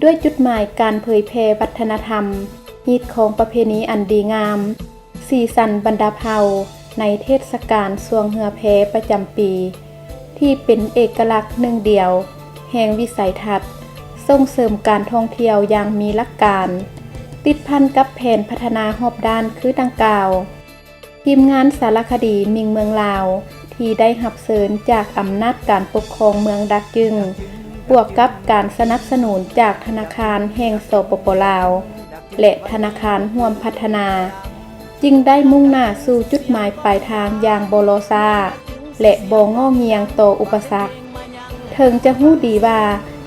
ດ້ວຍຈຸດໝາຍການເຜີຍແຜ່ວັດທະນະທຳ, ຮີດຄອງປະເພນີອັນດີງາມ, ສີສັນບັນດາເຜົ່າໃນເທດສະການຊ່ວງເຮືອແພປະຈຳປີ ທີ່ເປັນເອກະລັກໜຶ່ງດຽວແຫ່ງວິໄສທັດ ສົ່ງເສີມການທ່ອງທ່ຽວຢ່າງມີຫຼັກການ, ຕິດພັນກັບແຜນພັດທະນາຮອບດ້ານຄືດັ່ງກ່າວ. ທີມງານສາລະຄະດີມິ່ງເມືອງລາວ ທີ່ໄດ້ຮັບເຊີນຈາກອຳນາດການປົກຄອງເມືອງດາກຈຶງ ບວກກັບການສະໜັບສະໜູນຈາກທະນາຄານແຫ່ງ ສປປ ລາວ ແລະ ທະນາຄານຮ່ວມພັດທະນາ ຈຶ່ງໄດ້ມຸ່ງໜ້າສູ່ຈຸດໝາຍປາຍທາງຢ່າງບໍ່ລໍຊ້າ ແລະ ບໍ່ງໍ້ງຽງຕໍ່ອຸປະສັກ. ເຖິງຈະຮູ້ດີວ່າ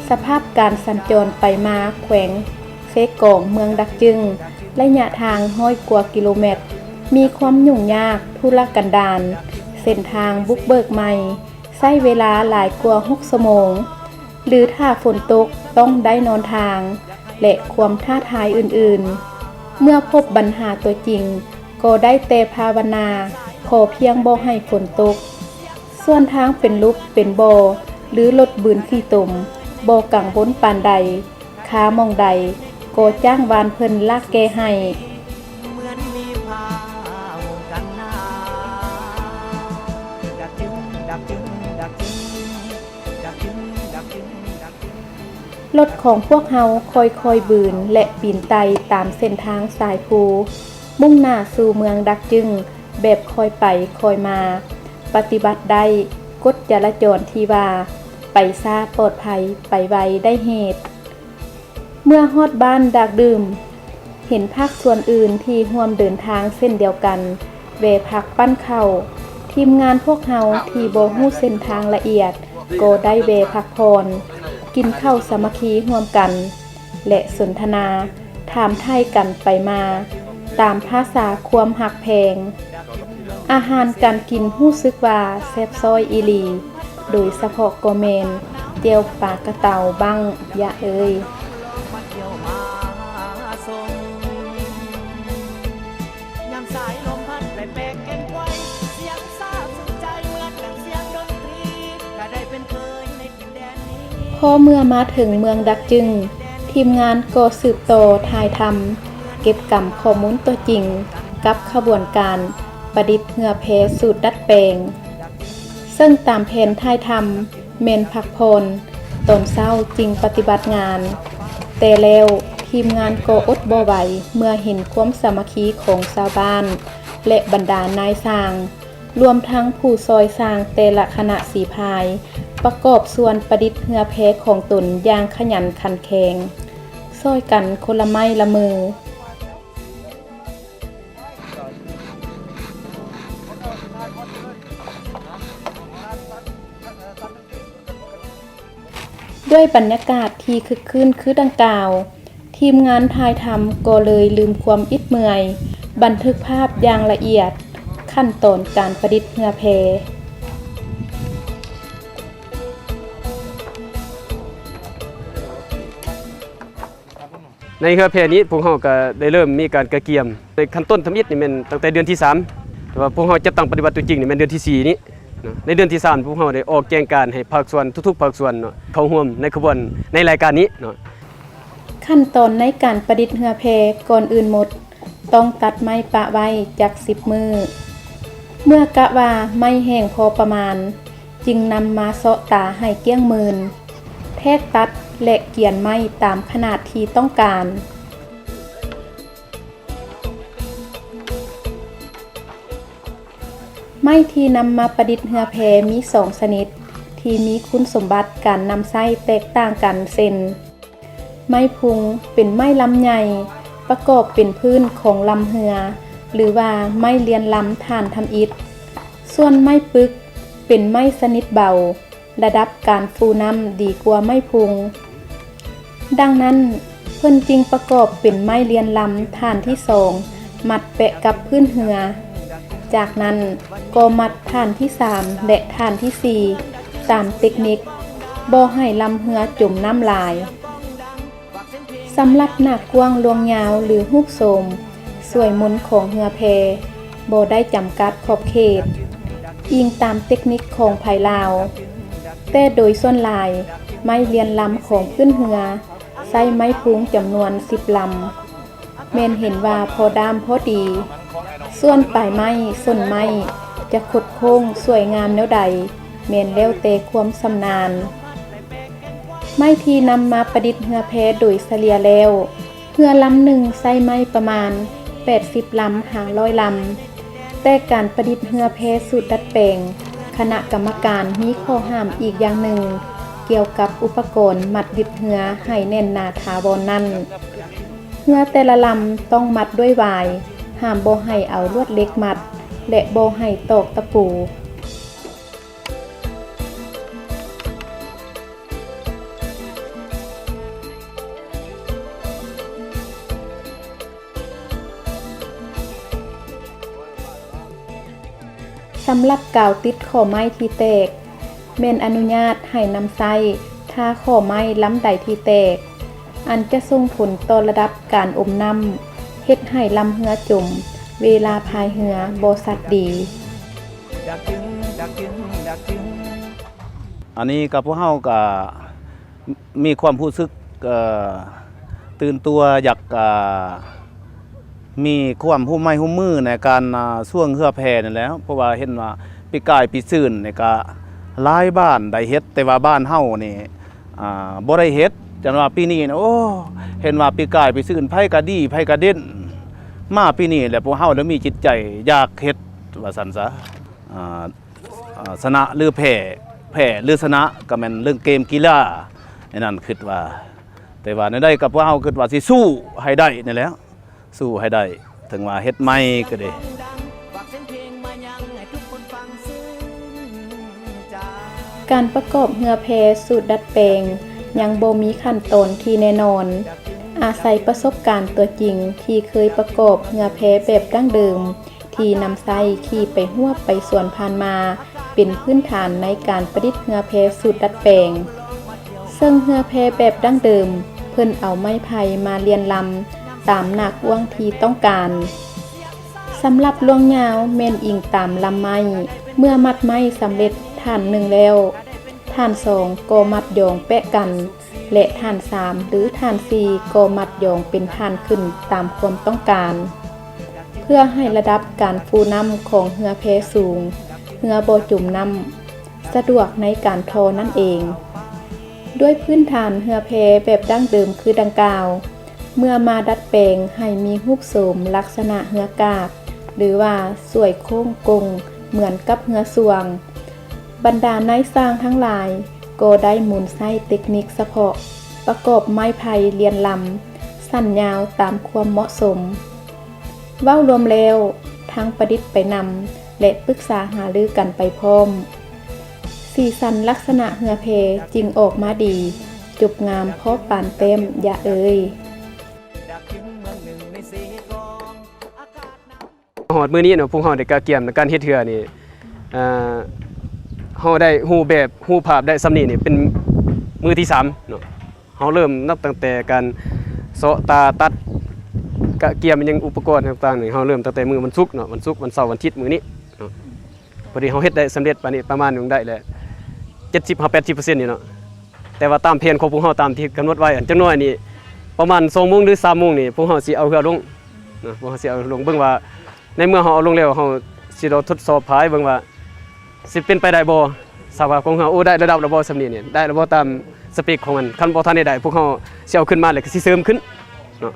ສະພາບການສັນຈອນໄປມາແຂວງເຊກອງ ເມືອງດາກຈຶງ ໄລຍະທາງຮ້ອຍກວ່າກິໂລແມັດ ມີຄວາມຫຍຸ້ງຍາກທຸລະກັນດານ, ເສັ້ນທາງບຸກເບີກໃໝ່ ໃຊ້ເວລາຫຼາຍກວ່າຫົກຊົ່ວໂມງ ຫຼືຖ້າຝົນຕົກຕ້ອງໄດ້ນອນທາງ ແລະ ຄວາມທ້າທາຍອື່ນໆ. ເມື່ອພົບບັນຫາຕົວຈິງ ກໍໄດ້ແຕ່ພາວະນາ ຂໍພຽງບໍ່ໃຫ້ຝົນຕົກ. ສ່ວນທາງເປັນຫຼຸບເປັນບໍ່ ຫຼືລົດບືນຂີ້ຕົມ ບໍ່ກັງວົນປານໃດ, ຄາໝ່ອງໃດກໍຈ້າງວານເພິ່ນລາກແກ້ໃຫ້. ລົດຂອງພວກເຮົາຄ່ອຍໆບືນ ແລະ ປີນໄຕ່ຕາມເສັ້ນທາງຊາຍພູ ມຸ່ງໜ້າສູ່ເມືອງດາກຈຶງ ແບບຄ່ອຍໄປຄ່ອຍມາ, ປະຕິບັດໄດ້ກົດຈະລາຈອນທີ່ວ່າ ໄປຊ້າປອດໄພ, ໄປໄວໄດ້ເຫດ. ເມື່ອຮອດບ້ານດາກດື່ມ, ເຫັນພາກສ່ວນອື່ນທີ່ຮ່ວມເດີນທາງເຊັ່ນດຽວກັນ ແວ່ພັກປັ້ນເຂົ້າ. ທີມງານພວກເຮົາທີ່ບໍ່ຮູ້ເສັ້ນທາງລະອຽດ ກໍໄດ້ແວ່ພັກຜ່ອນ, ກິນເຂົ້າສາມັກຄີຮ່ວມກັນ ແລະ ສົນທະນາ, ຖາມໄຖ່ກັນໄປມາ ຕາມພາສາຄວາມຮັກແພງ. ອາຫານການກິນຮູ້ສຶກວ່າແຊບຊ້ອຍອີ່ຫຼີ, ໂດຍສະເພາະກໍແມ່ນແຈ່ວປາກະເຕົາບັ້ງ ຢາເອີຍ. ພໍເມື່ອມາເຖິງເມືອງດາກຈຶງ, ທີມງານກໍສືບຕໍ່ຖ່າຍທຳ, ເກັບກຳຂໍ້ມູນຕົວຈິງກັບຂະບວນການປະດິດເຮືອແພສູດດັດແປງ, ເຊິ່ງຕາມແຜນຖ່າຍທຳແມ່ນພັກຜ່ອນ, ຕອນເຊົ້າຈຶ່ງປະຕິບັດງານ. ແຕ່ແລ້ວທີມງານກໍອົດບໍ່ໄຫວເມື່ອເຫັນຄວາມສາມັກຄີຂອງຊາວບ້ານ ແລະ ບັນດານາຍຊ່າງ, ລວມທັງຜູ້ຊ່ອຍຊ່າງແຕ່ລະຄະນະສີພາຍ ປະກອບສ່ວນປະດິດເຮືອແພຂອງຕົນຢ່າງຂະຫຍັນຂັນແຂງ, ຊ່ອຍກັນຄົນລະໄມ້ລະມື. ດ້ວຍບັນຍາກາດທີ່ຄຶກຄື້ນຄືດັ່ງກ່າວ, ທີມງານຖ່າຍທຳກໍເລີຍລືມຄວາມອິດເມື່ອຍ, ບັນທຶກພາບຢ່າງລະອຽດຂັ້ນຕອນການປະດິດເຮືອແພ. ໃນເຮືອແພນີ້ ພວກເຮົາກໍໄດ້ເລີ່ມມີການກະກຽມ. ໃນຂັ້ນຕົ້ນທຳອິດນີ້ແມ່ນຕັ້ງແຕ່ເດືອນທີສາມ ແຕ່ວ່າພວກເຮົາຈັດຕັ້ງປະຕິບັດຕົວຈິງນີ້ແມ່ນເດືອນທີສີ່ນີ້ເນາະ. ໃນເດືອນທີສາມ ພວກເຮົາໄດ້ອອກແຈ້ງການໃຫ້ພາກສ່ວນ ທຸກໆພາກສ່ວນເນາະ ເຂົ້າຮ່ວມໃນຂະບວນໃນລາຍການນີ້ເນາະ. ຂັ້ນຕອນໃນການປະດິດເຮືອແພ ກ່ອນອື່ນໝົດ ຕ້ອງຕັດໄມ້ປະໄວ້ຈັກສິບມື້. ເມື່ອກະວ່າໄມ້ແຫ້ງພໍປະມານ, ຈຶ່ງນຳມາເຊາະຕາໃຫ້ກ້ຽງໝື່ນ, ແທກຕັດ ແລະ ກຽນໄມ້ຕາມຂະໜາດທີ່ຕ້ອງການ. ໄມ້ທີ່ນຳມາປະດິດເຮືອແພມີສອງຊະນິດ ທີ່ມີຄຸນສົມບັດການນຳໃຊ້ແຕກຕ່າງກັນ ເຊັ່ນ ໄມ້ພຸງ ເປັນໄມ້ລຳໃຫຍ່ ປະກອບເປັນພື້ນຂອງລຳເຮືອ ຫຼືວ່າໄມ້ລຽນລຳຖານທຳອິດ. ສ່ວນໄມ້ປຶກ ເປັນໄມ້ຊະນິດເບົາ ລະດັບການຟູນ້ຳດີກວ່າໄມ້ພຸງ. ດັ່ງນັ້ນ, ເພິ່ນຈຶ່ງປະກອບເປັນໄມ້ລຽນລຳຖານທີສອງ ມັດແປະກັບພື້ນເຮືອ. ຈາກນັ້ນກໍມັດຖານທີສາມ ແລະ ຖານທີສີ່ ຕາມເຕັກນິກບໍ່ໃຫ້ລຳເຮືອຈົມນ້ຳຫຼາຍ. ສຳລັບໜ້າກວ້າງລວງຍາວ ຫຼື ຮູບໂສມສວຍມົນຂອງເຮືອແພ ບໍ່ໄດ້ຈຳກັດຂອບເຂດ, ອີງຕາມເຕັກນິກຂອງໃຜລາວ, ແຕ່ໂດຍສ່ວນຫຼາຍ ໄມ້ລຽນລຳຂອງພື້ນເຮືອໃຊ້ໄມ້ພຸງຈຳນວນສິບລຳ ແມ່ນເຫັນວ່າພໍດ້າມພໍດີ. ສ່ວນປາຍໄມ້, ສົ້ນໄມ້ ຈະຄົດໂຄ້ງສວຍງາມແນວໃດ ແມ່ນແລ້ວແຕ່ຄວາມຊຳນານ. ໄມ້ທີ່ນຳມາປະດິດເຮືອແພໂດຍສະເລ່ຍແລ້ວ, ເຮືອລຳໜຶ່ງໃຊ້ໄມ້ປະມານແປດສິບລຳຫາຮ້ອຍລຳ. ແຕ່ການປະດິດເຮືອແພສູດດັດແປງ, ຄະນະກຳມະການມີຂໍ້ຫ້າມອີກຢ່າງໜຶ່ງ ກ່ຽວກັບອຸປະກອນມັດຍຶດເຮືອໃຫ້ແໜ້ນໜາຖາວອນນັ້ນ. ເຮືອແຕ່ລະລຳຕ້ອງມັດດ້ວຍຫວາຍ, ຫ້າມບໍ່ໃຫ້ເອົາລວດເຫຼັກມັດ ແລະ ບໍ່ໃຫ້ຕອກຕະປູ. ສຳລັບກາວຕິດຂໍ້ໄມ້ທີ່ແຕກ, ແມ່ນອະນຸຍາດໃຫ້ນຳໃຊ້ຖ້າຂໍ້ໄມ້ລຳໃດທີ່ແຕກ, ອັນຈະສົ່ງຜົນຕໍ່ລະດັບການອົມນ້ຳ, ເຮັດໃຫ້ລຳເຮືອຈົມເວລາພາຍເຮືອບໍ່ຊັດດີ. ອັນນີ້ກໍພວກເຮົາກໍມີຄວາມຮູ້ສຶກ ເອີ ຕື່ນຕົວ ຢາກ ເອີ ມີຄວາມຮ່ວມໄມ້ຮ່ວມມືໃນການ ອາ ຊ່ວງເຮືອແພນີ້ແຫຼະ ເພາະວ່າເຫັນວ່າປີກາຍປີຊືນນີ້ກໍຫຼາຍບ້ານໄດ້ເຮັດ ແຕ່ວ່າບ້ານເຮົານີ້ ອາ ບໍ່ໄດ້ເຮັດ. ຈັ່ງວ່າປີນີ້ນະ ໂອ້ ເຫັນວ່າປີກາຍປີຊືນໃຜກໍດີ ໃຜກໍເດັ່ນ. ມາປີນີ້ແຫຼະ ພວກເຮົາລະມີຈິດໃຈຢາກເຮັດວ່າຊັ້ນຊະ. ອາ ອາ ຊະນະ ຫຼື ແພ້ ແພ້ ຫຼື ຊະນະ ກໍແມ່ນເລື່ອງເກມກິລາ ໃນນັ້ນຄິດວ່າ. ແຕ່ວ່າແນວໃດກໍພວກເຮົາຄິດວ່າຊິສູ້ໃຫ້ໄດ້ນີ້ແຫຼະ ສູ້ໃຫ້ໄດ້ ເຖິງວ່າເຮັດໃໝ່ກໍດີ. ການປະກອບເຮືອແພສູດດັດແປງຍັງບໍ່ມີຂັ້ນຕອນທີ່ແນ່ນອນ, ອາໄສປະສົບການຕົວຈິງທີ່ເຄີຍປະກອບເຮືອແພແບບດັ້ງເດີມ ທີ່ນຳໃຊ້ຂີ່ໄປຮວບໄປສວນຜ່ານມາ ເປັນພື້ນຖານໃນການປະດິດເຮືອແພສູດດັດແປງ. ເຊິ່ງເຮືອແພແບບດັ້ງເດີມ ເພິ່ນເອົາໄມ້ໄຜ່ມາລຽນລຳຕາມໜ້າກວ້າງທີ່ຕ້ອງການ. ສຳລັບລວງຍາວແມ່ນອີງຕາມລຳໄມ້. ເມື່ອມັດໄມ້ສຳເລັດຖານໜຶ່ງແລ້ວ, ຖານສອງກໍມັດຢອງແປະກັນ ແລະ ຖານສາມ ຫຼື ຖານສີ່ກໍມັດຢອງເປັນຖານຂຶ້ນຕາມຄວາມຕ້ອງການ, ເພື່ອໃຫ້ລະດັບການຟູນ້ຳຂອງເຮືອແພສູງ, ເຮືອບໍ່ຈົມນ້ຳ, ສະດວກໃນການທໍ່ນັ້ນເອງ. ດ້ວຍພື້ນຖານເຮືອແພແບບດັ້ງເດີມຄືດັ່ງກ່າວ, ເມື່ອມາດັດແປງໃຫ້ມີຮູບໂສມລັກສະນະເຮືອກາບ ຫຼືວ່າສວຍໂຄ້ງກົງເໝືອນກັບເຮືອຊ່ວງ, ບັນດານາຍຊ່າງທັງຫຼາຍກໍໄດ້ໝູນໃຊ້ເຕັກນິກສະເພາະ ປະກອບໄມ້ໄຜ່ລຽນລຳ ສັ້ນຍາວຕາມຄວາມເໝາະສົມ. ເວົ້າລວມແລ້ວ, ທັງປະດິດໄປນຳ ແລະ ປຶກສາຫາລືກັນໄປພ້ອມ, ສີສັນລັກສະນະເຮືອແພຈຶ່ງອອກມາດີ, ຈົບງາມພໍປານແຕ້ມຢະເອີຍ. ຮອດມື້ນີ້ເນາະ ພວກເຮົາໄດ້ກະກຽມໃນການເຮັດເຮືອນີ້ ເຮົາໄດ້ຮູບແບບຮູບພາບໄດ້ສ່ຳນີ້ນີ້ເປັນມື້ທີສາມເນາະ. ເຮົາເລີ່ມນັບຕັ້ງແຕ່ການເຊາະຕາຕັດກະກຽມຫຍັງອຸປະກອນຕ່າງໆນີ້ ເຮົາເລີ່ມຕັ້ງແຕ່ມື້ວັນສຸກເນາະ ວັນສຸກ ວັນເສົາ ວັນທິດ ມື້ນີ້ເນາະ. ພໍດີເຮົາເຮັດໄດ້ສຳເລັດປານນີ້ ປະມານໜຶ່ງໄດ້ແຫຼະ ເຈັດສິບຫາແປດສິບເປີເຊັນນີ້ເນາະ. ແຕ່ວ່າຕາມແຜນຂອງພວກເຮົາ ຕາມທີ່ກຳນົດໄວ້ ອັນຈັກໜ້ອຍນີ້ ປະມານສອງໂມງ ຫຼື ສາມໂມງນີ້ ພວກເຮົາຊິເອົາເຮືອລົງເນາະ ພວກເຮົາຊິເອົາເຮືອລົງ ເບິ່ງວ່າໃນເມື່ອເຮົາເອົາລົງແລ້ວ ເຮົາຊິທົດສອບພາຍເບິ່ງວ່າ ຊິເປັນໄປໄດ້ບໍ່ ສະພາບຂອງເຮືອ ໂອ້ ໄດ້ລະດັບແລ້ວບໍ່ ສ່ຳນີ້ນີ້ ໄດ້ແລ້ວບໍ່ ຕາມສະເປັກຂອງມັນ. ຄັນບໍ່ທັນໄດ້ໄດ້ ພວກເຮົາຊິເອົາຂຶ້ນມາ ແລ້ວກໍຊິເສີມຂຶ້ນເນາະ.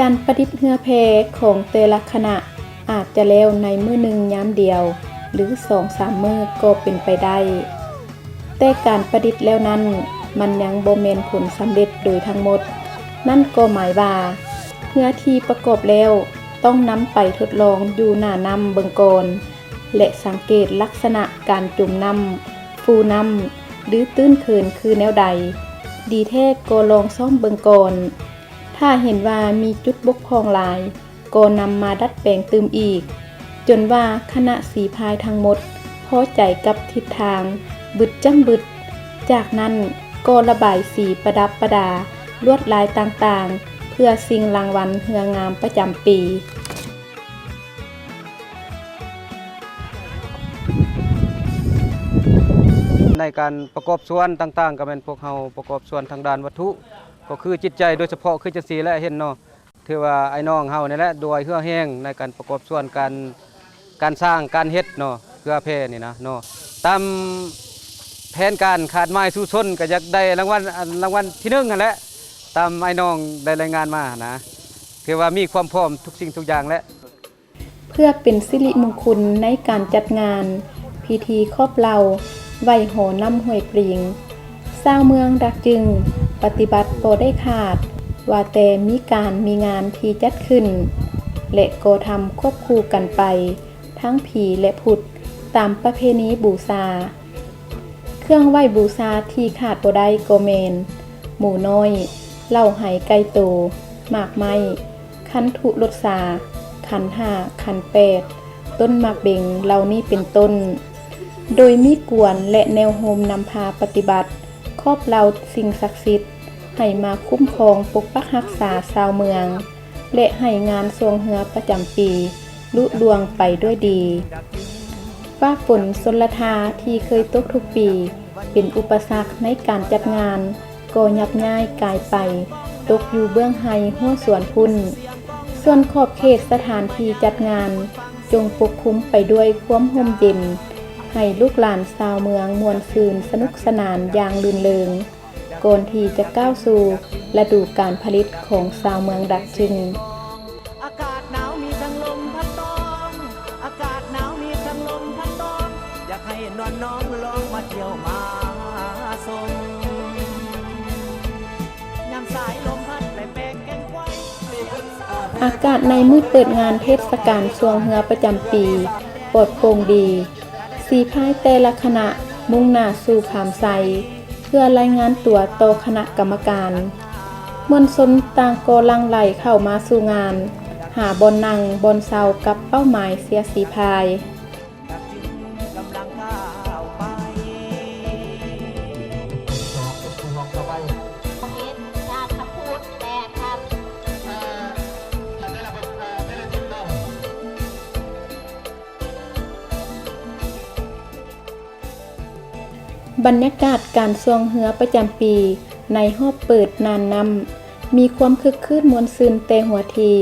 ການປະດິດເຮືອແພຂອງແຕ່ລະຄະນະອາດຈະແລ້ວໃນມື້ໜຶ່ງຍາມດຽວ ຫຼື ສອງສາມມື້ກໍເປັນໄປໄດ້, ແຕ່ການປະດິດແລ້ວນັ້ນ ມັນຍັງບໍ່ແມ່ນຜົນສຳເລັດໂດຍທັງໝົດ. ນັ້ນກໍໝາຍວ່າ ເຮືອທີ່ປະກອບແລ້ວຕ້ອງນຳໄປທົດລອງຢູ່ໜ້ານ້ຳເບິ່ງກ່ອນ ແລະ ສັງເກດລັກສະນະການຈົມນ້ຳ, ຟູນ້ຳ ຫຼື ຕື້ນເຂີນຄືແນວໃດ. ດີແທ້ກໍລອງຊ້ອມເບິ່ງກ່ອນ. ຖ້າເຫັນວ່າມີຈຸດບົກຜ່ອງຫຼາຍ, ກໍນຳມາດັດແປງຕື່ມອີກ, ຈົນວ່າຄະນະສີພາຍທັງໝົດພໍໃຈກັບທິດທາງບຶດຈ້ຳບຶດ. ຈາກນັ້ນກໍລະບາຍສີປະດັບປະດາລວດລາຍຕ່າງໆ ເພື່ອຊິງລາງວັນເຮືອງາມປະຈຳປີ. ໃນການປະກອບສ່ວນຕ່າງໆ ກໍແມ່ນພວກເຮົາປະກອບສ່ວນທາງດ້ານວັດຖຸ ກໍຄືຈິດໃຈ ໂດຍສະເພາະຄືຈັ່ງຊີ້ແຫຼະ ເຫັນເນາະ. ຖືວ່າອ້າຍນ້ອງເຮົານີ້ແຫຼະ ດ້ວຍເຫື່ອແຮງໃນການປະກອບສ່ວນການ ການສ້າງການເຮັດເນາະ ເຮືອແພນີ້ນະເນາະ. ຕາມແຜນການຄາດໝາຍສູ້ຊົນກໍຢາກໄດ້ລາງວັນ ອັນ ລາງວັນທີໜຶ່ງຫັ້ນແຫຼະ ຕາມອ້າຍນ້ອງໄດ້ລາຍງານມານະ. ຖືວ່າມີຄວາມພ້ອມທຸກສິ່ງທຸກຢ່າງແຫຼະ. ເພື່ອເປັນສິລິມຸງຄຸນໃນການຈັດງານພິທີຂອບເຫຼົ່າໄຫວ້ຫໍນ້ຳຫ້ວຍປຣີງ, ຊາວເມືອງດາກຈຶງປະຕິບັດບໍ່ໄດ້ຂາດ, ວ່າແຕ່ມີການມີງານທີ່ຈັດຂຶ້ນ ແລະ ກໍທຳຄວບຄູ່ກັນໄປທັງຜີ ແລະ ພຸດ ຕາມປະເພນີບູຊາ. ເຄື່ອງໄຫວ້ບູຊາທີ່ຂາດບໍ່ໄດ້ກໍແມ່ນ ໝູນ້ອຍ, ເຫຼົ້າໄຫໄກ່ໂຕ, ໝາກໄມ້, ຄັນທຸລົດຊາ, ຂັນຫ້າ, ຂັນແປດ, ຕົ້ນໝາກເບັງ ເຫຼົ່ານີ້ເປັນຕົ້ນ. ໂດຍມີກວນ ແລະ ແນວໂຮມນຳພາປະຕິບັດ ຂອບເຫຼົ່າສິ່ງສັກສິດ ໃຫ້ມາຄຸ້ມຄອງປົກປັກຮັກສາຊາວເມືອງ ແລະ ໃຫ້ງານຊ່ວງເຮືອປະຈຳປີລຸລ່ວງໄປດ້ວຍດີ. ຟ້າຝົນຊົນລະທາທີ່ເຄີຍຕົກທຸກປີ ເປັນອຸປະສັກໃນການຈັດງານ ກໍຍັບຍ້າຍກາຍໄປຕົກຢູ່ເບື້ອງໄຮ່ຮົ້ວສວນພຸ້ນ. ສ່ວນຂອບເຂດສະຖານທີ່ຈັດງານ ຈົ່ງປົກຄຸມໄປດ້ວຍຄວາມຮົ່ມເຢັນ, ໃຫ້ລູກຫຼານຊາວເມືອງມ່ວນຊື່ນສະໜຸກສະໜານຢ່າງລື່ນເລີງ ກ່ອນທີ່ຈະກ້າວສູ່ລະດູການຜະລິດຂອງຊາວເມືອງດາກຈຶງ. ອາກາດໜາວມີທັງລົມພັດຕອງ ອາກາດໜາວມີທັງລົມພັດຕອງ ຢາກໃຫ້ນວນນ້ອງລອງມາທ່ຽວມາຊົມ ຍາມສາຍລົມພັດແປກແກງໄກວ. ອາກາດໃນມື້ເປີດງານເທດສະການຊ່ວງເຮືອປະຈຳປີປອດໂປ່ງດີ. ສີພາຍແຕ່ລະຄະນະມຸ່ງໜ້າສູ່ຄາມໄຊ ເພື່ອລາຍງານຕົວຕໍ່ຄະນະກຳມະການ. ມວນຊົນຕ່າງກໍຫຼັ່ງໄຫຼເຂົ້າມາສູ່ງານ, ຫາບ່ອນນັ່ງບ່ອນເຊົາກັບເປົ້າໝາຍເຊຍສີພາຍ. ບັນຍາກາດການຊ່ວງເຮືອປະຈຳປີໃນຮອບເປີດນ່ານນ້ຳ ມີຄວາມຄຶກຄື້ນມ່ວນຊື່ນແຕ່ຫົວທີ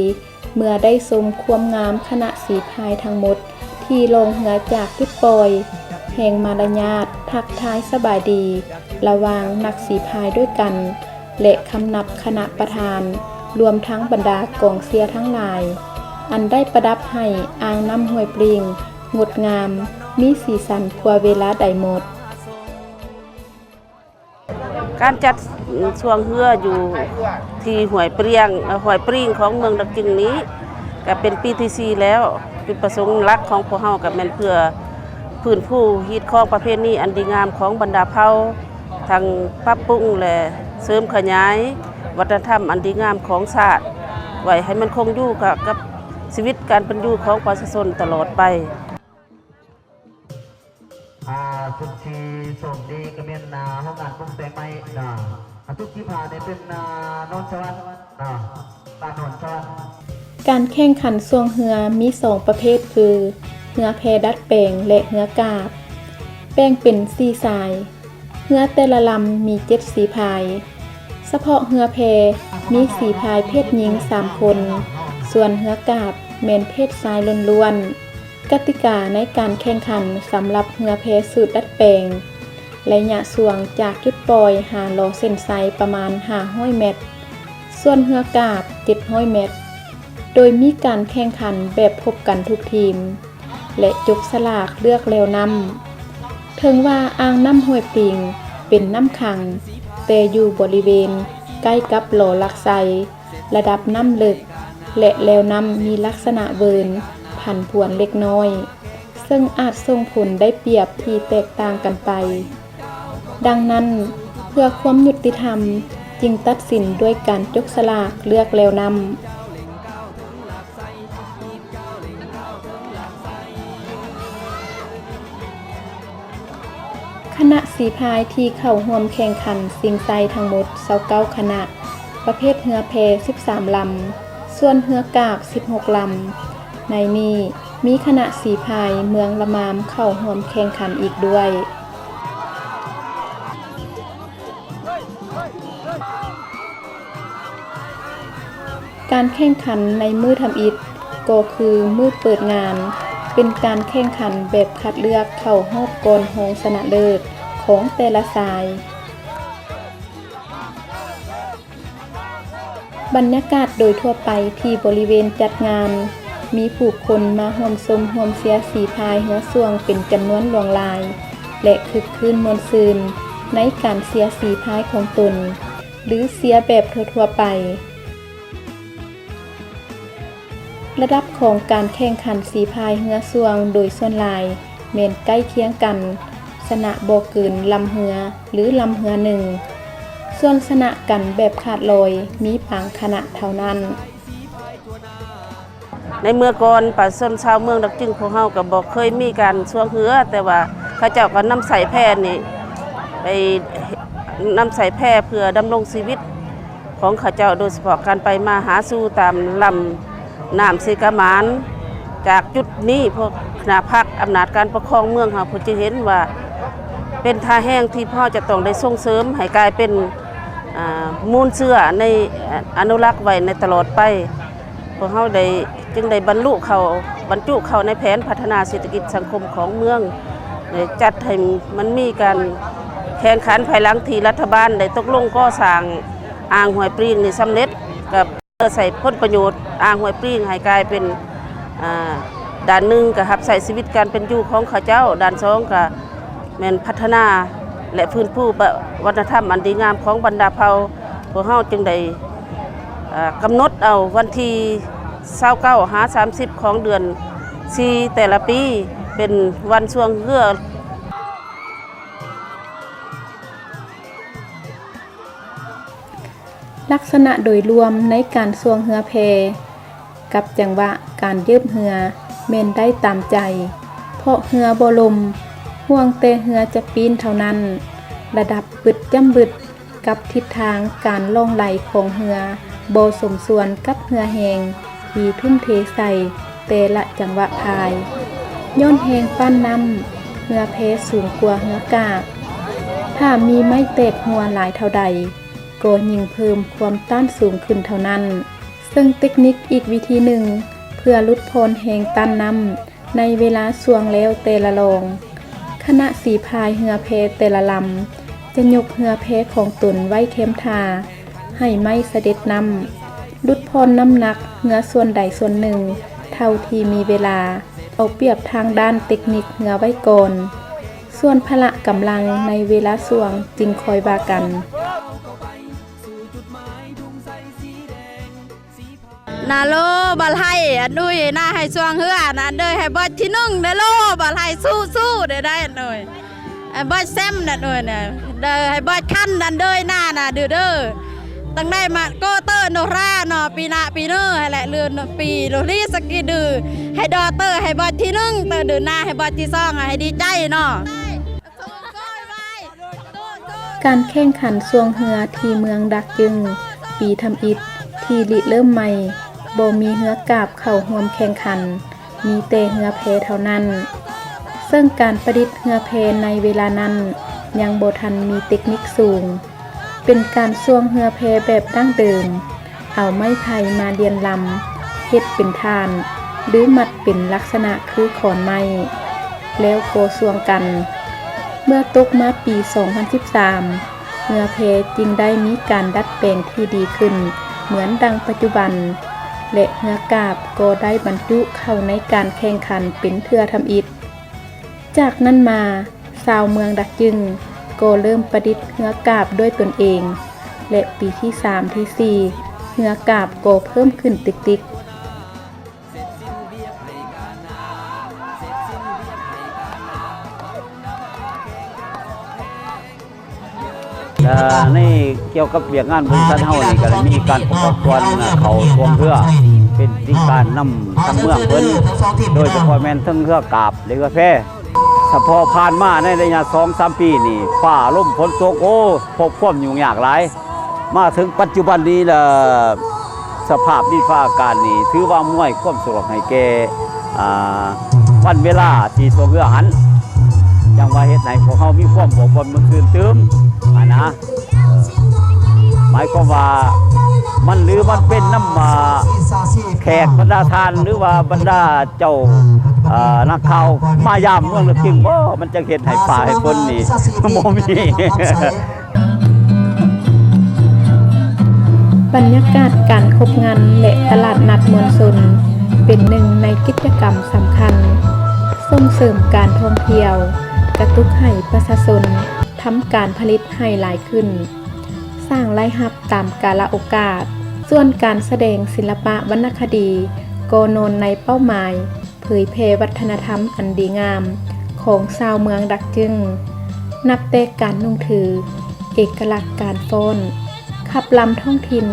ເມື່ອໄດ້ຊົມຄວາມງາມຄະນະສີພາຍທັງໝົດທີ່ລ່ອງເຮືອຈາກຈຸດປ່ອຍ, ແຫ່ງມາລະຍາດທັກທາຍສະບາຍດີລະຫວ່າງນັກສີພາຍດ້ວຍກັນ ແລະ ຄຳນັບຄະນະປະທານ, ລວມທັງບັນດາກອງເຊຍທັງຫຼາຍ ອັນໄດ້ປະດັບໃຫ້ອ່າງນ້ຳຫ້ວຍປຣີງງົດງາມ, ມີສີສັນກວ່າເວລາໃດໝົດ. ການຈັດຊ່ວງເຮືອຢູ່ທີ່ຫ້ວຍປຣຽງ ເອີ ຫ້ວຍປຣີງຂອງເມືອງດາກຈຶງນີ້ ກະເປັນປີທີສີ່ແລ້ວ. ຈຸດປະສົງຫຼັກຂອງພວກເຮົາກະແມ່ນເພື່ອຟື້ນຟູຮີດຄອງປະເພນີອັນດີງາມຂອງບັນດາເຜົ່າ ທັງປັບປຸງ ແລະ ເສີມຂະຫຍາຍວັດທະນະທຳອັນດີງາມຂອງຊາດ ໄວ້ໃຫ້ມັນຄົງຢູ່ກັບ ກັບຊີວິດການເປັນຢູ່ຂອງປະຊາຊົນຕະຫຼອດໄປ. ອ່າ ຊຸດທີ່ສອງນີ້ກະແມ່ນ ອ່າ ໂຮງງານປຸງແຕ່ງໃໝ່ເນາະ. ອ່າ ຊຸດທີ່ຫ້ານີ້ເປັນ ອ່າ ນອນສະຫວັນເນາະ ບ້ານນອນສະຫວັນ. ການແຂ່ງຂັນຊ່ວງເຮືອມີສອງປະເພດຄື ເຮືອແພດັດແປງ ແລະ ເຮືອກາບ ແບ່ງເປັນສີ່ສາຍ. ເຮືອແຕ່ລະລຳມີເຈັດສີພາຍ. ສະເພາະເຮືອແພມີສີພາຍເພດຍິງສາມຄົນ, ສ່ວນເຮືອກາບແມ່ນເພດຊາຍລ້ວນໆ. ກະຕິກາໃນການແຂ່ງຂັນສຳລັບເຮືອແພສູດດັດແປງ ໄລຍະຊ່ວງຈາກຈຸດປ່ອຍຫາລໍເສັ້ນໄຊປະມານຫ້າຮ້ອຍແມັດ, ສ່ວນເຮືອກາບເຈັດຮ້ອຍແມັດ, ໂດຍມີການແຂ່ງຂັນແບບພົບກັນທຸກທີມ ແລະ ຈົບສະຫຼາກເລືອກແລວນຳ. ເຖິງວ່າອ່າງນ້ຳຫ້ວຍປຣີງ ເປັນນ້ຳຂັງ, ແຕ່ຢູ່ບໍລິເວນໃກ້ກັບຫຼໍຫຼັກໄຊ, ລະດັບນ້ຳເລິກ ແລະ ແລວນ້ຳມີລັກສະນະເວີນ, ຜັນຜວນເລັກນ້ອຍ, ເຊິ່ງອາດສົ່ງຜົນໄດ້ປຽບທີ່ແຕກຕ່າງກັນໄປ. ດັ່ງນັ້ນ, ເພື່ອຄວາມຍຸຕິທຳ, ຈຶ່ງຕັດສິນດ້ວຍການຈົກສະຫຼາກເລືອກແລວນ້ຳ. ຄະນະສີພາຍທີ່ເຂົ້າຮ່ວມແຂ່ງຂັນຊິງໄຊທັງໝົດຊາວເກົ້າຄະນະ, ປະເພດເຮືອແພສິບສາມລຳ, ສ່ວນເຮືອກາບສິບຫົກລຳ. ໃນນີ້ມີຄະນະສີພາຍເມືອງລະມາມເຂົ້າຮ່ວມແຂ່ງຂັນອີກດ້ວຍ. ການແຂ່ງຂັນໃນມື້ທຳອິດກໍຄືມື້ເປີດງານ, ເປັນການແຂ່ງຂັນແບບຄັດເລືອກເຂົ້າຮອບກ່ອນຮອງຊະນະເລີດຂອງແຕ່ລະສາຍ. ບັນຍາກາດໂດຍທົ່ວໄປທີ່ບໍລິເວນຈັດງານ, ມີຜູ້ຄົນມາຮ່ວມຊົມຮ່ວມເຊຍສີພາຍເຮືອຊ່ວງເປັນຈຳນວນຫຼວງຫຼາຍ ແລະ ຄຶກຄື້ນມ່ວນຊື່ນໃນການເຊຍສີພາຍຂອງຕົນ ຫຼື ເຊຍແບບທົ່ວໆໄປ. ລະດັບຂອງການແຂ່ງຂັນສີພາຍເຮືອຊ່ວງໂດຍສ່ວນຫຼາຍແມ່ນໃກ້ຄຽງກັນ, ຊະນະບໍ່ເກີນລຳເຮືອ ຫຼື ລຳເຮືອໜຶ່ງ, ສ່ວນຊະນະກັນແບບຂາດລອຍມີບາງຄະນະເທົ່ານັ້ນ. ໃນເມື່ອກ່ອນ ປະຊາຊົນຊາວເມືອງດາກຈຶງພວກເຮົາກໍບໍ່ເຄີຍມີການຊ່ວງເຮືອ, ແຕ່ວ່າເຂົາເຈົ້າກໍນຳໃຊ້ແພນີ້ ໄປ ນຳໃຊ້ແພເພື່ອດຳລົງຊີວິດຂອງເຂົາເຈົ້າ, ໂດຍສະເພາະການໄປມາຫາສູ່ຕາມລຳນ້ຳເຊກາໝານ. ຈາກຈຸດນີ້ ພວກຄະນະພັກອຳນາດການປົກຄອງເມືອງເຮົາ ເພິ່ນຈຶ່ງເຫັນວ່າເປັນທ່າແຮງທີ່ພວກເຮົາຈະຕ້ອງໄດ້ສົ່ງເສີມໃຫ້ກາຍເປັນ ອ່າ ມູນເຊື້ອໃນ ອະນຸລັກໄວ້ໃນຕະຫຼອດໄປ. ພວກເຮົາໄດ້ ຈຶ່ງໄດ້ບັນລຸເຂົ້າ ບັນຈຸເຂົ້າໃນແຜນພັດທະນາເສດຖະກິດສັງຄົມຂອງເມືອງ, ໄດ້ຈັດໃຫ້ມັນມີການແຂ່ງຂັນ ພາຍຫຼັງທີ່ລັດຖະບານໄດ້ຕົກລົງກໍ່ສ້າງອ່າງຫ້ວຍປຣີງນີ້ສຳເລັດ, ກໍເພື່ອໃຊ້ຜົນປະໂຫຍດອ່າງຫ້ວຍປຣີງໃຫ້ກາຍເປັນ ອ່າ ດ້ານໜຶ່ງກໍຮັບໃຊ້ຊີວິດການເປັນຢູ່ຂອງເຂົາເຈົ້າ, ດ້ານສອງກໍ ແມ່ນພັດທະນາ ແລະ ຟື້ນຟູປະວັດທະນະທຳອັນດີງາມຂອງບັນດາເຜົ່າ. ພວກເຮົາຈຶ່ງໄດ້ ເອີ ກຳນົດເອົາວັນທີຊາວເກົ້າຫາສາມສິບຂອງເດືອນສີ່ແຕ່ລະປີ ເປັນວັນຊ່ວງເຮືອ. ລັກສະນະໂດຍລວມໃນການຊ່ວງເຮືອແພ ກັບຈັງຫວະການເຢິບເຮືອແມ່ນໄດ້ຕາມໃຈ, ເພາະເຮືອບໍ່ລົ້ມ, ຫ່ວງແຕ່ເຮືອຈະປີ້ນເທົ່ານັ້ນ, ລະດັບບຶດຈ້ຳບຶດ ກັບທິດທາງການລ່ອງໄຫຼຂອງເຮືອບໍ່ສົມສ່ວນກັບເຮືອແຮງທີ່ທຸ່ມເທໃສ່ແຕ່ລະຈັງຫວະພາຍ. ຍ້ອນແຮງປ້ານນ້ຳ, ເຮືອແພສູງກວ່າເຮືອກາບ. ຖ້າມີໄມ້ແຕກຮົ່ວຫຼາຍເທົ່າໃດ, ກໍຍິ່ງເພີ່ມຄວາມຕ້ານສູງຂຶ້ນເທົ່ານັ້ນ. ເຊິ່ງເຕັກນິກອີກວິທີໜຶ່ງ ເພື່ອຫຼຸດຜ່ອນແຮງຕ້ານນ້ຳໃນເວລາຊ່ວງແລ້ວແຕ່ລະລອງ, ຄະນະສີພາຍເຮືອແພແຕ່ລະລຳ ຈະຍົກເຮືອແພຂອງຕົນໄວ້ແຄມທ່າ ໃຫ້ໄມ້ສະເດັດນ້ຳ, ຫຼຸດຜ່ອນນ້ຳໜັກເຮືອສ່ວນໃດສ່ວນໜຶ່ງເທົ່າທີ່ມີເວລາ, ເອົາປຽບທາງດ້ານເຕັກນິກເຮືອໄວ້ກ່ອນ. ສ່ວນພະລະກຳລັງໃນເວລາຊ່ວງຈຶ່ງຄ່ອຍວ່າກັນ. ນະໂລ ບາໄລ ອັນນຸຍ ນາໃຫ້ຊ່ວງເຮືອ ນະເດີ ໃຫ້ບອດທີໜຶ່ງ ນະໂລ ບາໄລ ສູ້ໆ ເດີໄດ້ ອັນນຸຍ ອັນບອດແຊມ ນະນຸຍ ນະເດີ ໃຫ້ບອດຄັນ ອັນເດີ ນາ ນະເດີ ເດີ ຕັ້ງໄດ້ມາໂກເຕີໂນຣາ ເນາະ ປີໜ້າປີເນີ ໃຫ້ແຫຼະ ເລື່ອນປີໂລລີສະກີ ດື ໃຫ້ດໍເຕີ ໃຫ້ບອດທີໜຶ່ງ ເຕີ ເດີ ນາ ໃຫ້ບອດທີສອງ ໃຫ້ດີໃຈເນາະ. ການແຂ່ງຂັນຊ່ວງເຮືອທີ່ເມືອງດາກຈຶງ ປີທຳອິດທີ່ລິເລີ່ມໃໝ່ ບໍ່ມີເຮືອກາບເຂົ້າຮ່ວມແຂ່ງຂັນ, ມີແຕ່ເຮືອແພເທົ່ານັ້ນ. ເຊິ່ງການປະດິດເຮືອແພໃນເວລານັ້ນຍັງບໍ່ທັນມີເຕັກນິກສູງ, ເປັນການຊ່ວງເຮືອແພແບບດັ້ງເດີມ. ເອົາໄມ້ໄຜ່ມາລຽນລຳ ເຮັດເປັນຖ່ານ ຫຼື ມັດເປັນລັກສະນະຄືຂອນໄມ້ ແລ້ວກໍຊ່ວງກັນ. ເມື່ອຕົກມາປີສອງພັນສິບສາມ ເຮືອແພຈຶ່ງໄດ້ມີການດັດແປງທີ່ດີຂຶ້ນເໝືອນດັ່ງປັດຈຸບັນ ແລະ ເຮືອກາບກໍໄດ້ບັນຈຸເຂົ້າໃນການແຂ່ງຂັນເປັນເທື່ອທຳອິດ. ຈາກນັ້ນມາ ຊາວເມືອງດາກຈຶງ ກໍເລີ່ມປະດິດເຮືອກາບດ້ວຍຕົນເອງ ແລະ ປີທີສາມ ທີສີ່ ເຮືອກາບກໍເພີ່ມຂຶ້ນຕິກໆ. ແລະ ໃນກ່ຽວກັບວຽກງານບໍລິສັດເຮົານີ້ ກໍໄດ້ມີການປະກອບສ່ວນເຂົ້າຊ່ວງເຮືອ ເປັນທີ່ການນຳທາງເມືອງເພິ່ນ ໂດຍສະເພາະແມ່ນເທິງເຮືອກາບ ແລະ ເຮືອແພ. ສະເພາະຜ່ານມາໃນໄລຍະສອງສາມປີນີ້ ຟ້າລົມຝົນຕົກ ໂອ້ ພົບຄວາມຫຍຸ້ງຍາກຫຼາຍ. ມາເຖິງປັດຈຸບັນນີ້ລະ ສະພາບດິນຟ້າອາກາດນີ້ ຖືວ່າອຳນວຍຄວາມສະດວກໃຫ້ແກ່ ອ່າ ວັນເວລາທີ່ຊ່ວງເຮືອຫັ້ນ ຈັ່ງວ່າເຮັດໃຫ້ພວກເຮົາມີຄວາມບອກບ່ອນມ່ວນຊື່ນຕື່ມຫັ້ນນະ. ເອີ ໝາຍຄວາມວ່າ ມັນ ຫຼື ມັນເປັນນຳ ອ່າ ແຂກບັນດາທ່ານ ຫຼືວ່າບັນດາເຈົ້າ ເອີ ນັກຂ່າວມາຢາມເມືອງດາກຈຶງບໍ ມັນຈັ່ງເຮັດໃຫ້ຟ້າໃຫ້ຝົນນີ້ບໍ່ມີ. ບັນຍາກາດການຄົບງັນ ແລະ ຕະຫຼາດນັດມວນຊົນ ເປັນໜຶ່ງໃນກິດຈະກຳສຳຄັນ ສົ່ງເສີມການທ່ອງທ່ຽວ, ກະຕຸກໃຫ້ປະຊາຊົນທຳການຜະລິດໃຫ້ຫຼາຍຂຶ້ນ, ສ້າງລາຍຮັບຕາມກາລະໂອກາດ. ສ່ວນການສະແດງສິລະປະວັນນະຄະດີ ກໍນອນໃນເປົ້າໝາຍ ເຜີຍແຜ່ວັດທະນະທຳອັນດີງາມຂອງຊາວເມືອງດາກຈຶງ, ນັບແຕ່ການນຸ່ງຖື, ເອກະລັກການຟ້ອນ, ຂັບລຳທ້ອງຖິ່ນ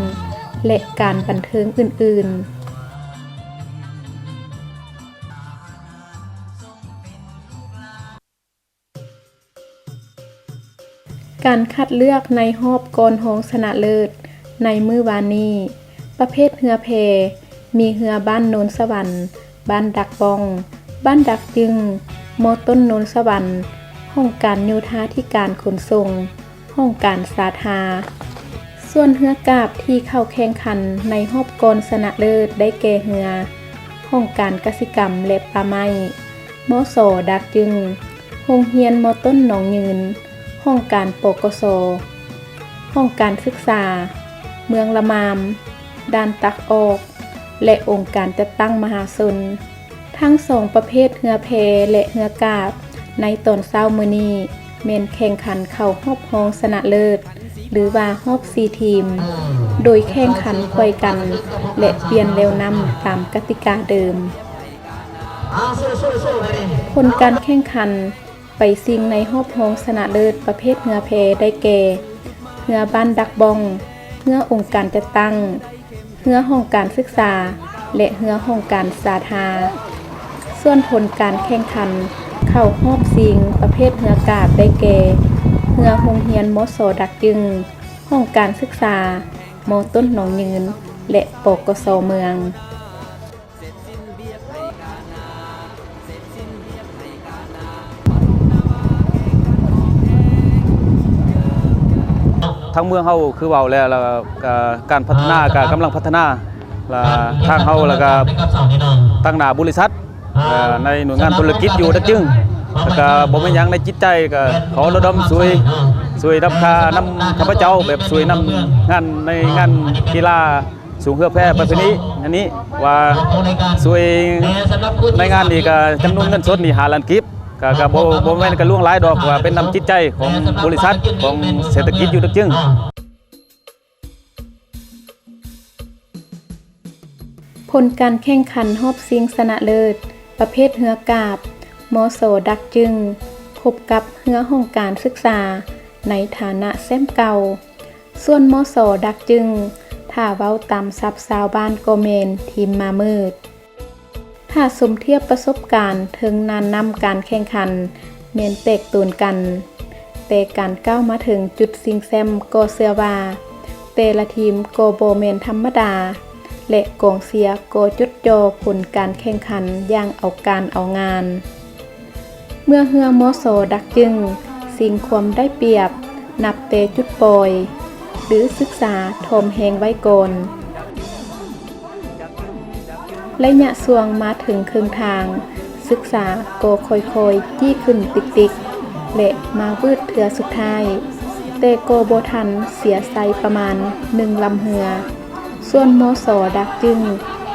ແລະ ການບັນເທີງອື່ນໆ. ການຄັດເລືອກໃນຮອບກ່ອນຮອງຊະນະເລີດໃນມື້ວານນີ້ ປະເພດເຮືອແພ ມີເຮືອບ້ານໂນນສະຫວັນ, ບ້ານດາກປ້ອງ, ບ້ານດາກຈຶງ, ມໍຕົ້ນໂນນສະຫວັນ, ຫ້ອງການໂຍທາທິການຂົນສົ່ງ, ຫ້ອງການສາທາ. ສ່ວນເຮືອກາບທີ່ເຂົ້າແຂ່ງຂັນໃນຮອບກ່ອນຊະນະເລີດໄດ້ແກ່ເຮືອ ຫ້ອງການກະສິກຳ ແລະ ປ່າໄມ້, ມໍສໍ ດາກຈຶງ, ໂຮງຮຽນມໍຕົ້ນໜອງຍືນ, ຫ້ອງການ ປກສ, ຫ້ອງການສຶກສາເມືອງລະມາມ, ດ່ານຕັກອອກ ແລະ ອົງການຈັດຕັ້ງມະຫາຊົນ. ທັງສອງປະເພດເຮືອແພ ແລະ ເຮືອກາບ ໃນຕອນເຊົ້າມື້ນີ້ ແມ່ນແຂ່ງຂັນເຂົ້າຮອບຮອງຊະນະເລີດ ຫຼືວ່າຮອບສີ່ທີມ, ໂດຍແຂ່ງຂັນຂ້ວຍກັນ ແລະ ປ່ຽນແລວນຳຕາມກະຕິກາເດີມ. ຜົນການແຂ່ງຂັນໄປຊິງໃນຮອບຮອງຊະນະເລີດປະເພດເຮືອແພໄດ້ແກ່ ເຮືອບ້ານດາກບ້ອງ, ເຮືອອົງການຈັດຕັ້ງ, ເຮືອຫ້ອງການສຶກສາ ແລະ ເຮືອຫ້ອງການສາທາ. ສ່ວນຜົນການແຂ່ງຂັນເຂົ້າຮອບຊິງປະເພດເຮືອກາບໄດ້ແກ່ ເຮືອໂຮງຮຽນ ມສ ດາກຈຶງ, ຫ້ອງການສຶກສາ ມ ຕົ້ນໜອງຍືນ ແລະ ປກສ ເມືອງ. ທາງເມືອງເຮົາຄືເວົ້າແລ້ວ ແລ້ວກະການພັດທະນາກະກຳລັງພັດທະນາ ລະທາງເຮົາ ລະກະຕາງໜ້າບໍລິສັດ ເອີ ໃນໜ່ວຍງານທຸລະກິດຢູ່ດາກຈຶງ ລະກະບໍ່ມີຫຍັງໃນຈິດໃຈ ກະຂໍລະດົມຊ່ວຍ ຊ່ວຍນຳຂ້າ ນຳຂ້າພະເຈົ້າ ແບບຊ່ວຍນຳງານ ໃນງານກິລາ ສູງເຮືອແພປະເພນີອັນນີ້ ວ່າຊ່ວຍໃນງານນີ້ກະຈຳນວນເງິນສົດນີ້ຫ້າລ້ານກີບ ກະ ກະບໍ່ ບໍ່ແມ່ນກະຫຼວງຫຼາຍດອກ ວ່າເປັນນຳຈິດໃຈຂອງບໍລິສັດ ຂອງເສດຖະກິດຢູ່ດາກຈຶງ. ຜົນການແຂ່ງຂັນຮອບຊິງຊະນະເລີດປະເພດເຮືອກາບ ມສ ດາກຈຶງ ພົບກັບເຮືອຫ້ອງການສຶກສາໃນຖານະແຊ້ມເກົ່າ. ສ່ວນ ມສ ດາກຈຶງ ຖ້າເວົ້າຕາມສັບຊາວບ້ານກໍແມ່ນທີມໝາມືດ. ຖ້າສົມທຽບປະສົບການເທິງນ່ານນ້ຳການແຂ່ງຂັນແມ່ນແຕກໂຕນກັນ, ແຕ່ການກ້າວມາເຖິງຈຸດຊິງແຊ້ມກໍເຊື່ອວ່າແຕ່ລະທີມກໍບໍ່ແມ່ນທຳມະດາ ແລະ ກອງເຊຍກໍຈົດຈ່ອງຜົນການແຂ່ງຂັນຢ່າງເອົາການເອົາງານ. ເມື່ອເຮືອ ມສ ດາກຈຶງຊິງຄວາມໄດ້ປຽບນັບແຕ່ຈຸດປ່ອຍ ຫຼື ສຶກສາຖ່ອມແຮງໄວ້ກ່ອນ. ໄລຍະຊ່ວງມາເຖິງເຄິ່ງທາງ, ສຶກສາກໍຄ່ອຍໆຈີ້ຂຶ້ນຕິກໆ ແລະ ມາວືດເທື່ອສຸດທ້າຍ, ແຕ່ກໍບໍ່ທັນເສຍໄຊປະມານໜຶ່ງລຳເຮືອ. ສ່ວນ ມສ ດາກຈຶງ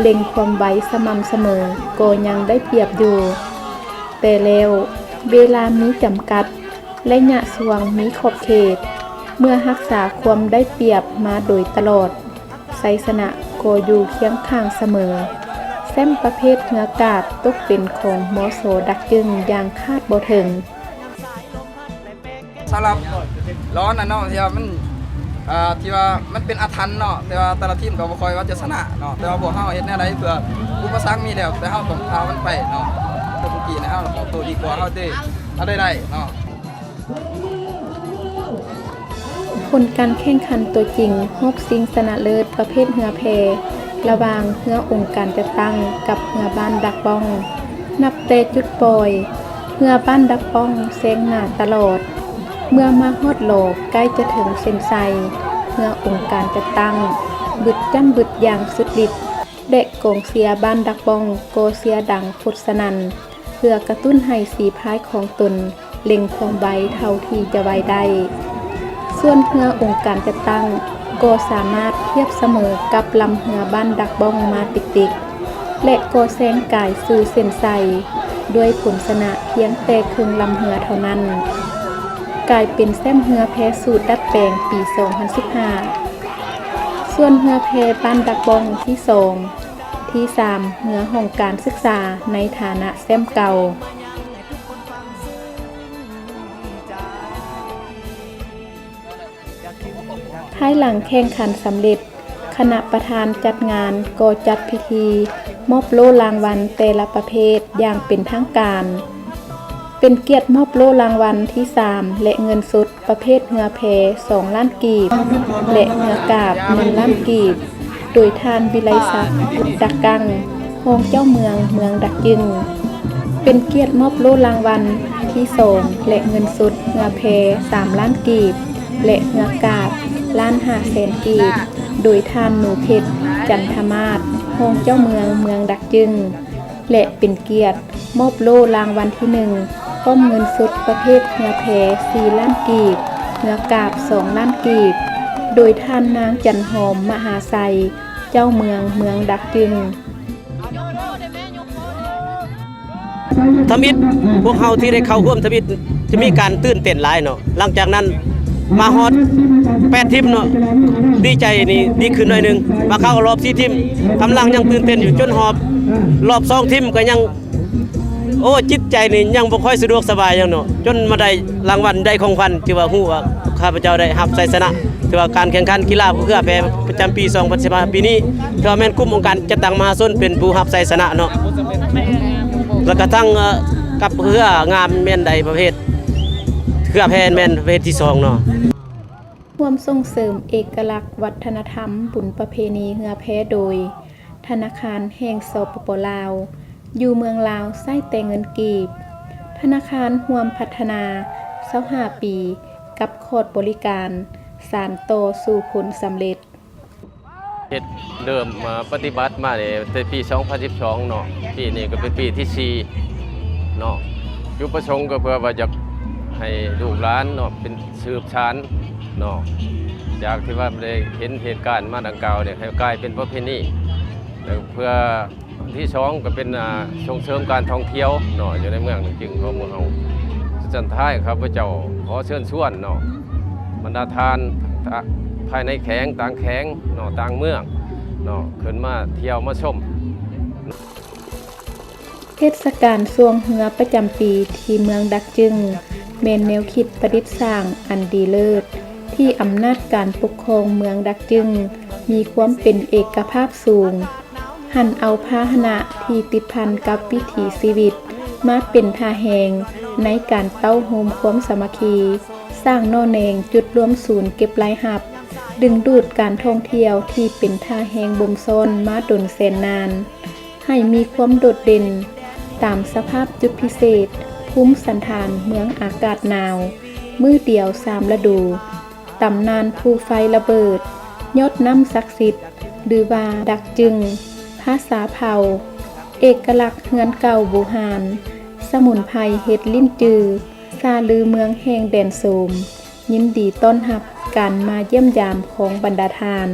ເລັ່ງຄວາມໄວສະໝ່ຳສະເໝີກໍຍັງໄດ້ປຽບຢູ່. ແຕ່ແລ້ວເວລາມີຈຳກັດ ໄລຍະຊ່ວງມີຂອບເຂດ, ເມື່ອຮັກສາຄວາມໄດ້ປຽບມາໂດຍຕະຫຼອດ, ໄຊຊະນະກໍຢູ່ຄຽງຂ້າງສະເໝີ. ແຊ້ມປະເພດເຮືອກາບຕົກເປັນຂອງ ມສ ດັກຈຶງ ຢ່າງຄາດບໍ່ເຖິງ. ສຳລັບລອນນະເນາະ ທີ່ວ່າມັນ ອ່າ ທີ່ວ່າມັນເປັນອາຖັນເນາະ, ແຕ່ວ່າແຕ່ລະທີມກໍບໍ່ຄ່ອຍວ່າຈະຊະນະເນາະ, ແຕ່ວ່າພວກເຮົາເຮັດແນວໃດເພື່ອອຸປະສັກມີແລ້ວ ແຕ່ເຮົາຕ້ອງຜ່ານມັນໄປເນາະ. ແຕ່ເມື່ອກີ້ນີ້ເຮົາອອກໂຕດີກວ່າ ເຮົາໄດ້ ເຮົາໄດ້ໄດ້ເນາະ. ຜົນການແຂ່ງຂັນຕົວຈິງຮອບຊິງຊະນະເລີດປະເພດເຮືອແພ ລະຫວ່າງເຮືອອົງການຈັດຕັ້ງກັບເຮືອບ້ານດັກປ້ອງ. ນັບແຕ່ຈຸດປ່ອຍ, ເຮືອບ້ານດັກປ້ອງແຊງໜ້າຕະຫຼອດ. ເມື່ອມາຮອດຫຼໍໃກ້ຈະເຖິງເສັ້ນໄຊ, ເຮືອອົງການຈັດຕັ້ງບຶດຈ້ຳບຶດຢ່າງສຸດລິດ ແລະ ກອງເຊຍບ້ານດັກປ້ອງກໍເຊຍດັງໂຄດສະນັ້ນ ເພື່ອກະຕຸ້ນໃຫ້ສີພາຍຂອງຕົນເລັ່ງຄວາມໄວເທົ່າທີ່ຈະໄວໄດ້. ສ່ວນເຮືອອົງການຈັດຕັ້ງກໍສາມາດທຽບສະເໝີກັບລຳເຮືອບ້ານດັກບ້ອງມາຕິກໆ ແລະ ກໍແຊງກາຍສູ່ເສັ້ນໄຊດ້ວຍຜົນຊະນະພຽງແຕ່ເຄິ່ງລຳເຮືອເທົ່ານັ້ນ, ກາຍເປັນແຊ້ມເຮືອແພສູດດັດແປງປີສອງພັນສິບຫ້າ. ສ່ວນເຮືອແພບ້ານດັກບ້ອງທີສອງ, ທີສາມ ເຮືອຫ້ອງການສຶກສາໃນຖານະແຊ້ມເກົ່າ. ພາຍຫຼັງແຂ່ງຂັນສຳເລັດ, ຄະນະປະທານຈັດງານກໍຈັດພິທີມອບໂລ່ລາງວັນແຕ່ລະປະເພດຢ່າງເປັນທາງການ. ເປັນກຽດມອບໂລ່ລາງວັນທີສາມ ແລະ ເງິນສົດ ປະເພດເຮືອແພສອງລ້ານກີບ ແລະ ເຮືອກາບໜຶ່ງລ້ານກີບ ໂດຍທ່ານ ວິໄລສັກ ບຸດດັກກັງ ຮອງເຈົ້າເມືອງເມືອງດັກຈຶງ. ເປັນກຽດມອບໂລ່ລາງວັນທີສອງ ແລະ ເງິນສົດເຮືອແພສາມລ້ານກີບ ແລະ ເຮືອກາບລ້ານຫ້າແສນກີບ ໂດຍທ່ານ ໜູເພັດ ຈັນທະມາດ ຮອງເຈົ້າເມືອງເມືອງດັກຈຶງ. ແລະ ເປັນກຽດມອບໂລ່ລາງວັນທີໜຶ່ງ ພ້ອມເງິນສົດປະເພດເຮືອແພສີ່ລ້ານກີບ, ເຮືອກາບສອງລ້ານກີບ ໂດຍທ່ານນາງ ຈັນຫອມ ມະຫາໄຊ ເຈົ້າເມືອງເມືອງດັກຈຶງ. ທຳອິດ ພວກເຮົາທີ່ໄດ້ເຂົ້າຮ່ວມທຳອິດ ຈະມີການຕື່ນເຕັ້ນຫຼາຍເນາະ. ຫຼັງຈາກນັ້ນມາຮອດແປດທີມເນາະ, ດີໃຈນີ້ດີຂຶ້ນໜ້ອຍໜຶ່ງ. ມາເຂົ້າຮອບສີ່ທີມ ກຳລັງຍັງຕື່ນເຕັ້ນຢູ່, ຈົນຮອບ ຮອບສອງທີມກໍຍັງ ໂອ້ ຈິດໃຈນີ້ຍັງບໍ່ຄ່ອຍສະດວກສະບາຍຫຍັງເນາະ, ຈົນມາໄດ້ລາງວັນ ໄດ້ຂອງຂວັນ ຖືວ່າຮູ້ວ່າຂ້າພະເຈົ້າໄດ້ຮັບໄຊຊະນະ. ຖືວ່າການແຂ່ງຂັນກິລາເຮືອແພປະຈຳປີສອງພັນສິບຫ້າປີນີ້ ຖືວ່າແມ່ນກຸ່ມອົງການຈັດຕັ້ງມະຫາຊົນເປັນຜູ້ຮັບໄຊຊະນະເນາະ, ແລ້ວກະທັງ ເອີ ກັບເຮືອງາມແມ່ນໄດ້ປະເພດເຮືອແພແມ່ນປະເພດທີສອງເນາະ. ຮ່ວມສົ່ງເສີມເອກະລັກວັດທະນະທຳບຸນປະເພນີເຮືອແພໂດຍ ທະນາຄານແຫ່ງ ສປປ ລາວ ຢູ່ເມືອງລາວໃຊ້ແຕ່ເງິນກີບ. ທະນາຄານຮ່ວມພັດທະນາຊາວຫ້າປີ ກັບຂອດບໍລິການ ສານຕໍ່ສູ່ຜົນສຳເລັດ. ເຮັດ ເລີ່ມ ເອີ ປະຕິບັດມານີ້ແຕ່ປີສອງພັນສິບສອງເນາະ, ປີນີ້ກໍເປັນປີທີສີ່ເນາະ. ຈຸດປະສົງກໍເພື່ອວ່າຢາກໃຫ້ລູກຫຼານເນາະ ເປັນ ສືບສານເນາະ, ຈາກທີ່ວ່າໄດ້ເຫັນເຫດການມາດັ່ງກ່າວນີ້ ໃຫ້ກາຍເປັນປະເພນີ ແລ້ວເພື່ອ ອັນທີສອງກໍເປັນ ອ່າ ສົ່ງເສີມການທ່ອງທ່ຽວເນາະ ຢູ່ໃນເມືອງດັກຈຶງຂອງພວກເຮົາ. ສຸດທ້າຍ ຂ້າພະເຈົ້າຂໍເຊີນຊວນເນາະ ບັນດາທ່ານ ພາຍໃນແຂວງ ຕ່າງແຂວງເນາະ ຕ່າງເມືອງເນາະ ຂຶ້ນມາທ່ຽວມາຊົມ. ເທດສະການຊ່ວງເຮືອປະຈຳປີທີ່ເມືອງດັກຈຶງ ແມ່ນແນວຄິດປະດິດສ້າງອັນດີເລີດ ທີ່ອຳນາດການປົກຄອງເມືອງດັກຈຶງມີຄວາມເປັນເອກະພາບສູງ, ຫັນເອົາພາຫະນະທີ່ຕິດພັນກັບວິຖີຊີວິດມາເປັນທ່າແຮງໃນການເຕົ້າໂຮມຄວາມສາມັກຄີ, ສ້າງໜໍ່ແໜງຈຸດລວມສູນເກັບລາຍຮັບ, ດຶງດູດການທ່ອງທ່ຽວທີ່ເປັນທ່າແຮງບົ່ມຊ້ອນມາດົນແສນນານ. ໃຫ້ມີຄວາມໂດດເດັ່ນຕາມສະພາບຈຸດພິເສດ ພູມສັນຖານເມືອງອາກາດໜາວ, ມື້ດຽວສາມລະດູ, ຕຳນານພູໄຟລະເບີດ, ຍອດນ້ຳສັກສິດ ຫຼືວ່າດັກຈຶງ, ພາສາເຜົ່າ, ເອກະລັກເຮືອນເກົ່າບູຮານ, ສະໝຸນໄພເຫັດລິ້ນຈື, ຊາລືເມືອງແຫ່ງແດນໂສມ. ຍິນດີຕ້ອນຮັບການມາຢ້ຽມຢາມຂອງບັນດາທ່ານ.